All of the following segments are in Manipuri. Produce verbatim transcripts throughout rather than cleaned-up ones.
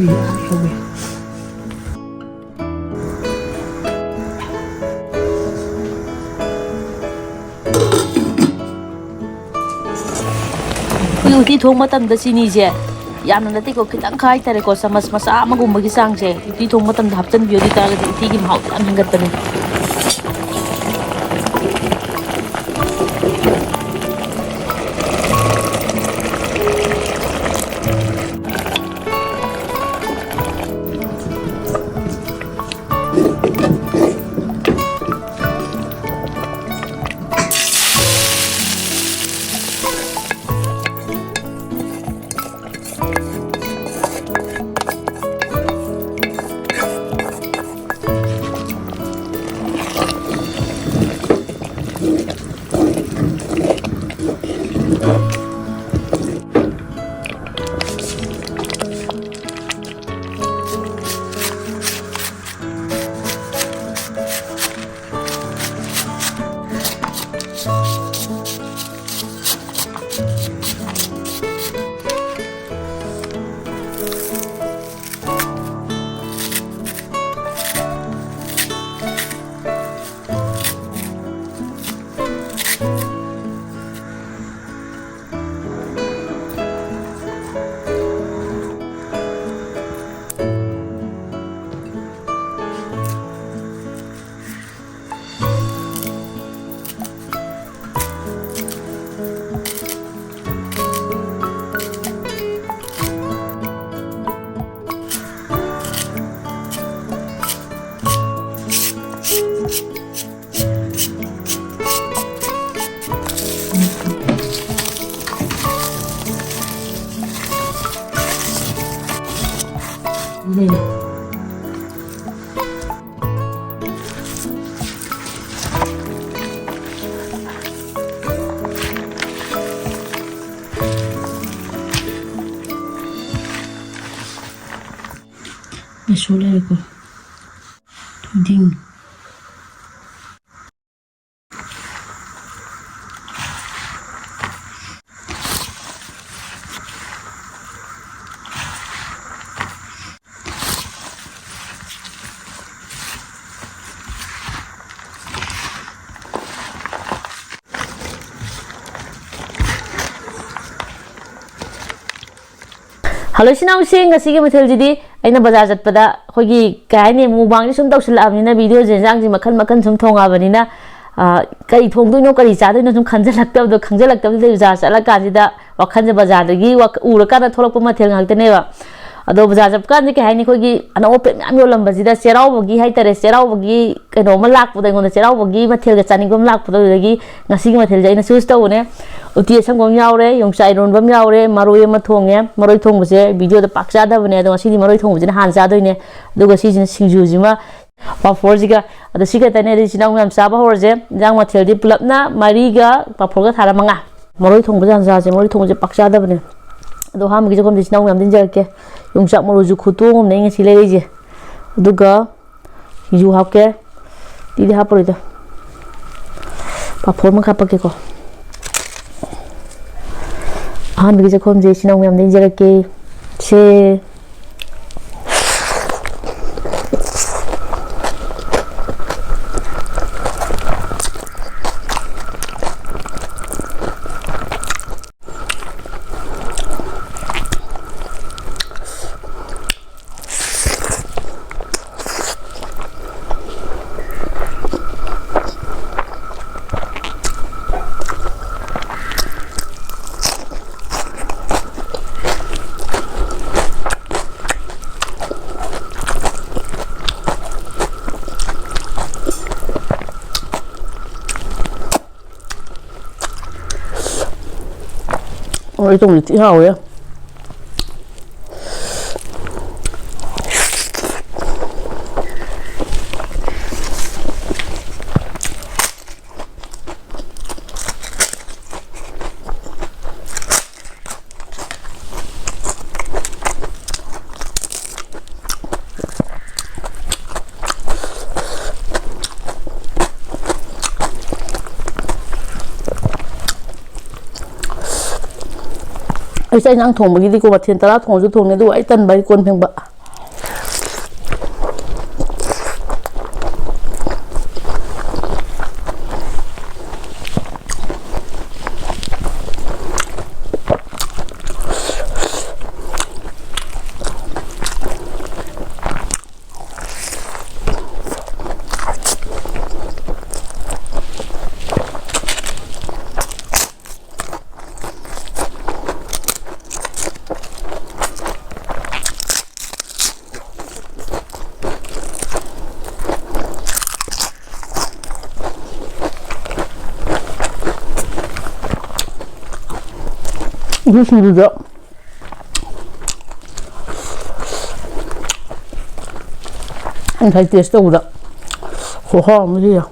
ꯑꯩꯈꯣꯏ ꯎꯇꯤ ꯊꯣꯡ ꯃꯇꯝꯗ ꯆꯤꯅꯤꯁꯦ ꯌꯥꯝꯅ ꯅꯠꯇꯦꯀꯣ, ꯈꯤꯇꯪ ꯈꯛ ꯍꯥꯏꯇꯥꯔꯦꯀꯣ, ꯆꯃꯁ ꯃꯆꯥ ꯑꯃꯒꯨꯝꯕꯒꯤ ꯆꯥꯡꯁꯦ ꯎꯇꯤ ꯊꯣꯡ ꯃꯇꯝꯗ ꯍꯥꯞꯆꯤꯟꯕꯤꯌꯨ꯫ ꯑꯗꯨ ꯑꯣꯏꯇꯥꯔꯒꯗꯤ ꯎꯇꯤꯒꯤ ꯃꯍꯥꯎ ꯌꯥꯝ ꯍꯦꯟꯒꯠꯄꯅꯦ꯫ ꯃꯁꯨ ꯂꯩꯔꯦꯀꯣ꯫ ꯊꯣꯏꯗꯤꯡ꯫ ꯍꯜꯂꯣ ꯏꯆꯤꯟ ꯏꯅꯥꯎꯁꯤꯡ, ꯉꯁꯤꯒꯤ ꯃꯊꯦꯜꯁꯤꯗꯤ ꯑꯩꯅ ꯕꯖꯥꯔ ꯆꯠꯄꯗ ꯑꯩꯈꯣꯏꯒꯤ, ꯀꯩ ꯍꯥꯏꯅꯤ, ꯃꯨꯛꯕꯥꯡꯁꯤ ꯁꯨꯝ ꯇꯧꯁꯤꯜꯂꯛꯑꯕꯅꯤꯅ, ꯚꯤꯗꯤꯑꯣꯁꯦ, ꯏꯟꯖꯥꯡꯁꯦ ꯃꯈꯜ ꯃꯈꯜ ꯁꯨꯝ ꯊꯣꯡꯉꯛꯑꯕꯅꯤꯅ, ꯑ, ꯀꯔꯤ ꯊꯣꯡꯗꯣꯏꯅꯣ, ꯀꯔꯤ ꯆꯥꯗꯣꯏꯅꯣ ꯁꯨꯝ ꯈꯟꯖꯜꯂꯛꯇꯕꯗꯣ, ꯈꯪꯖꯜꯂꯛꯇꯕꯗꯨꯗ ꯕꯖꯥꯔ ꯆꯠꯂꯀꯥꯟꯁꯤꯗ ꯋꯥꯈꯜꯁꯦ ꯕꯖꯥꯔꯗꯒꯤ ꯋꯥꯛ-, ꯎꯔꯀꯥꯟꯗ ꯊꯣꯛꯂꯛꯄ ꯃꯊꯦꯜ ꯉꯥꯛꯇꯅꯦꯕ꯫ ꯑꯗꯣ ꯕꯖꯥꯔ ꯆꯠꯄ ꯀꯥꯟꯗ, ꯀꯩ ꯍꯥꯏꯅꯤ, ꯑꯩꯈꯣꯏꯒꯤ ꯑꯅꯧ ꯑꯄꯦꯠ ꯃꯌꯥꯝ ꯌꯣꯜꯂꯝꯕꯁꯤꯗ, ꯆꯩꯔꯥꯎꯕꯒꯤ ꯍꯥꯏꯇꯥꯔꯦ, ꯆꯩꯔꯥꯎꯕꯒꯤ ꯀꯩꯅꯣꯝꯃ ꯂꯥꯛꯄꯗꯣ, ꯑꯩꯉꯣꯟꯗ ꯆꯩꯔꯥꯎꯕꯒꯤ ꯃꯊꯦꯜꯒ ꯆꯥꯅꯤꯡꯕ ꯑꯃ ꯂꯥꯛꯄꯗꯣ, ꯑꯗꯨꯗꯒꯤ ꯉꯁꯤꯒꯤ ꯃꯊꯦꯜꯁꯦ ꯑꯩꯅ ꯆꯨꯁ ꯇꯧꯕꯅꯦ꯫ ꯎꯇꯤ ꯑꯁꯪꯕ ꯑꯃ ꯌꯥꯎꯔꯦ, ꯌꯣꯡꯆꯥꯛ ꯏꯔꯣꯟꯕ ꯑꯃ ꯌꯥꯎꯔꯦ, ꯃꯔꯣꯏ ꯑꯃ ꯊꯣꯡꯉꯦ꯫ ꯃꯔꯣꯏ ꯊꯣꯡꯕꯁꯦ ꯚꯤꯗꯤꯑꯣꯗ ꯄꯥꯛ ꯆꯥꯗꯕꯅꯦ, ꯑꯗꯣ ꯉꯁꯤꯗꯤ ꯃꯔꯣꯏ ꯊꯣꯡꯕꯁꯤꯅ ꯍꯥꯟꯅ ꯆꯥꯗꯣꯏꯅꯦ꯫ ꯑꯗꯨꯒ ꯁꯤꯁꯤꯅ ꯁꯤꯡꯖꯨꯁꯤꯃ, ꯄꯥꯐꯣꯔꯁꯤꯒ꯫ ꯑꯗꯣ ꯁꯤ ꯈꯛꯇꯅꯦ, ꯑꯗꯨ ꯏꯆꯤꯟ ꯏꯅꯥꯎ ꯃꯌꯥꯝ ꯆꯥꯕ ꯍꯧꯔꯁꯦ꯫ ꯏꯟꯖꯥꯡ ꯃꯊꯦꯜꯗꯤ ꯄꯨꯂꯞꯅ ꯃꯔꯤꯒ ꯄꯥꯐꯣꯔꯒ ꯊꯥꯔ ꯃꯉꯥ꯫ ꯃꯔꯣꯏ ꯊꯣꯡꯕꯁꯦ ꯍꯥꯟꯅ ꯆꯥꯁꯦ, ꯃꯔꯣꯏ ꯊꯣꯡꯕꯁꯦ ꯄꯥꯛ ꯆꯥꯗꯕꯅꯦ꯫ ꯑꯗꯣ ꯑꯍꯥꯟꯕꯒꯤ ꯆꯥꯛꯈꯨꯝꯁꯦ ꯏꯆꯤꯟ ꯏꯅꯥꯎ ꯃꯌꯥꯝꯗ ꯏꯟꯖꯔꯛꯀꯦ꯫ ꯌꯣꯡꯆꯥꯛ ꯃꯔꯨꯁꯨ ꯈꯨꯇꯣꯡ ꯑꯃꯅꯦ ꯑꯩ ꯉꯁꯤ ꯂꯩꯔꯛꯏꯁꯦ꯫ ꯑꯗꯨꯒ ꯁꯤꯡꯖꯨ ꯍꯥꯞꯀꯦ꯫ ꯇꯤꯗꯤ ꯍꯥꯞꯄꯔꯣꯏꯗ꯫ ꯄꯥꯐꯣꯔ ꯑꯃ ꯍꯥꯞꯄꯛꯀꯦꯀꯣ꯫ ꯑꯍꯥꯟꯕꯒꯤ ꯆꯥꯛꯈꯨꯝꯁꯦ ꯏꯆꯤꯟ ꯏꯅꯥꯎ ꯃꯌꯥꯝꯗ ꯏꯟꯖꯔꯛꯀꯦ꯫ ꯁꯦ꯫ ꯃꯔꯣꯏ ꯊꯣꯡꯕꯁꯦ ꯊꯤ ꯍꯥꯎꯋꯦ꯫ ꯑꯩꯁꯦ ꯏꯟꯖꯥꯡ ꯊꯣꯡꯕꯒꯤꯗꯤꯀꯣ, ꯃꯊꯦꯜ ꯇꯔꯥ ꯊꯣꯡꯉꯁꯨ ꯊꯣꯡꯉꯦ, ꯑꯗꯨꯒ ꯑꯩ ꯇꯟꯕ ꯑꯩ ꯀꯣꯟ ꯐꯦꯡꯕ꯫ ꯎꯇꯤ ꯁꯤꯡꯖꯨꯗ ꯉꯁꯥꯏ ꯇꯦꯁ ꯇꯧꯕꯗ ꯈꯨꯍꯥꯎ ꯑꯃ ꯂꯩꯌꯦ꯫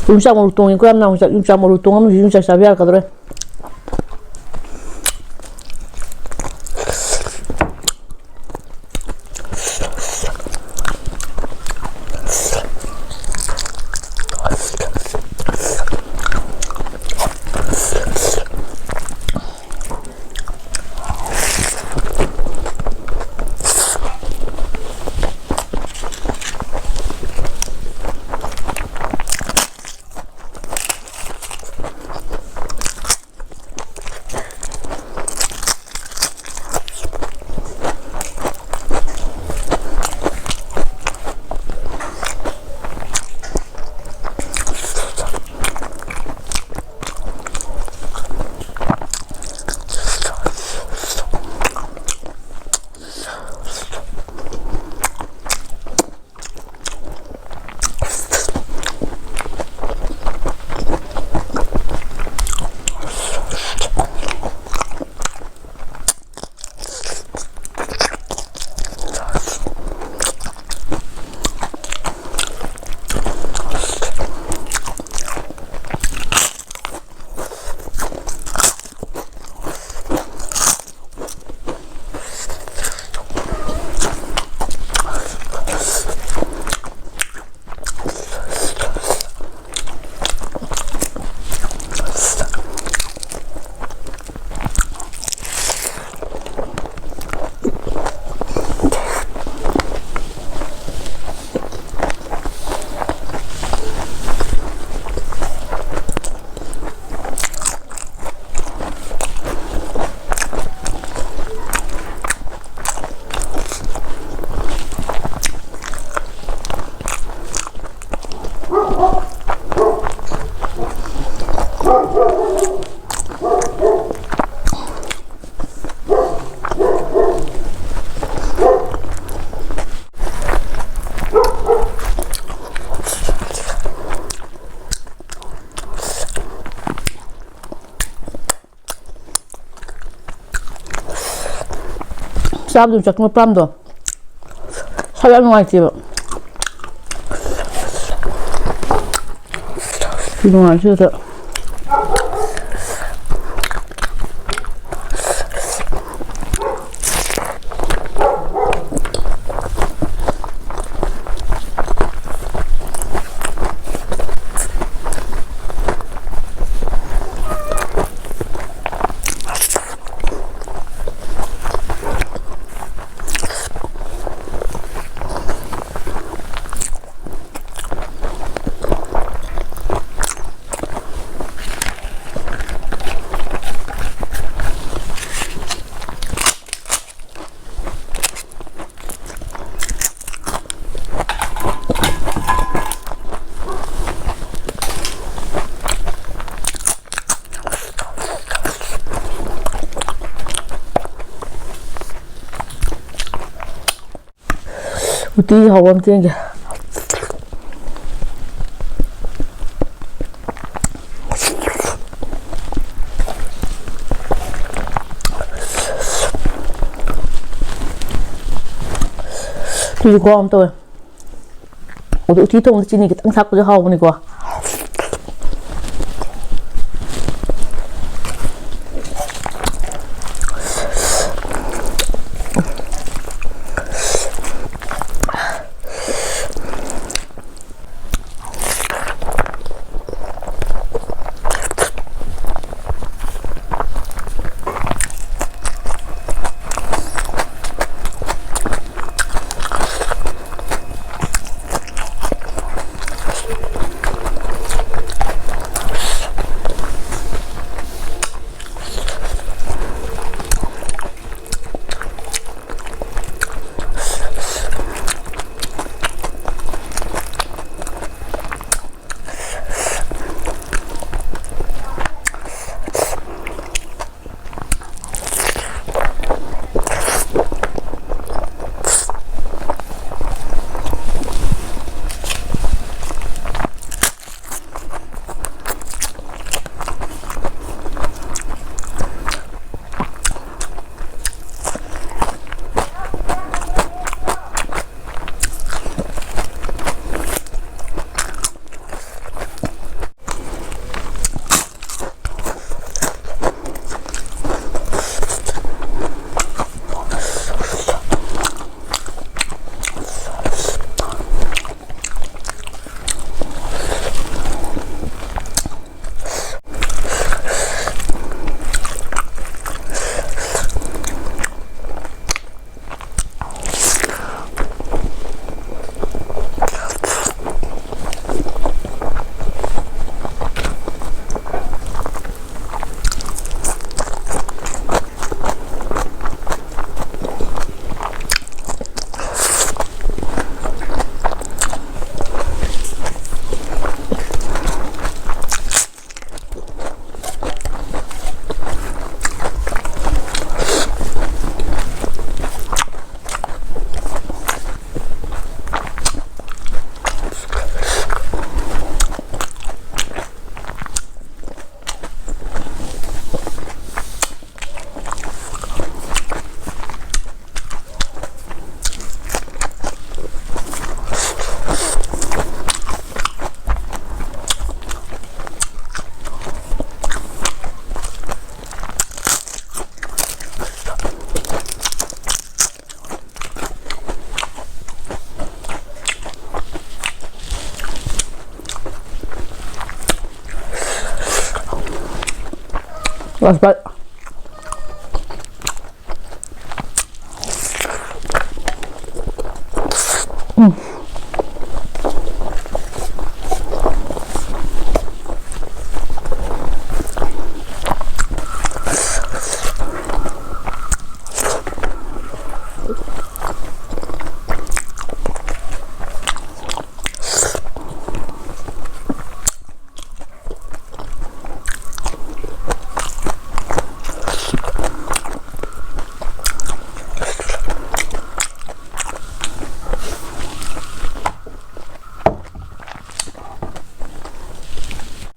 ꯌꯣꯡꯆꯥꯛ ꯃꯔꯨ ꯇꯣꯡꯉꯤꯀꯣ ꯌꯥꯝꯅ꯫ ꯍꯧꯖꯤꯛ ꯌꯣꯡꯆꯥꯛ ꯃꯔꯨ ꯇꯣꯡꯉꯝꯕꯁꯤ ꯌꯣꯡꯆꯥꯛ ꯆꯥꯕ ꯌꯥꯔꯛꯀꯗꯧꯔꯦ꯫ ꯆꯥꯕꯗꯨ ꯆꯠꯄ ꯃꯄꯥꯝꯗꯣ ꯁꯛ ꯌꯥꯝ ꯅꯨꯡꯉꯥꯏꯇꯦꯕ꯫ ꯅꯨꯡꯉꯥꯏꯁꯤꯗ꯫ ꯎꯇꯤ ꯍꯧꯕ ꯑꯃ ꯆꯦꯟꯒꯦ꯫ ꯎꯇꯤꯁꯨ ꯈꯨꯍꯥꯎ ꯑꯃ ꯇꯧꯋꯦ꯫ ꯑꯗꯣ ꯎꯇꯤ ꯊꯣꯡꯕꯗ ꯆꯤꯅꯤ ꯈꯤꯇꯪ ꯊꯥꯛꯄꯁꯨ ꯍꯥꯎꯕꯅꯤꯀꯣ꯫ ꯑꯁ ꯚꯥꯏ꯫ ꯎꯝ꯫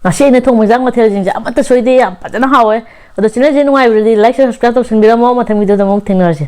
ꯉꯁꯤ ꯑꯩꯅ ꯊꯣꯡꯕ ꯏꯟꯖꯥꯡ ꯃꯊꯦꯜꯁꯤꯡꯁꯦ ꯑꯃꯠꯇ ꯁꯣꯏꯗꯦ, ꯌꯥꯝ ꯐꯖꯅ ꯍꯥꯎꯋꯦ꯫ ꯑꯗꯣ ꯆꯦꯅꯦꯜꯁꯦ ꯅꯨꯡꯉꯥꯏꯕꯗꯗꯤ like, share, subscribe ꯇꯧꯁꯟꯕꯤꯔꯝꯃꯣ꯫ ꯃꯊꯪ ꯚꯤꯗꯤꯑꯣꯗ ꯑꯃꯨꯛ ꯊꯦꯡꯅꯔꯁꯦ꯫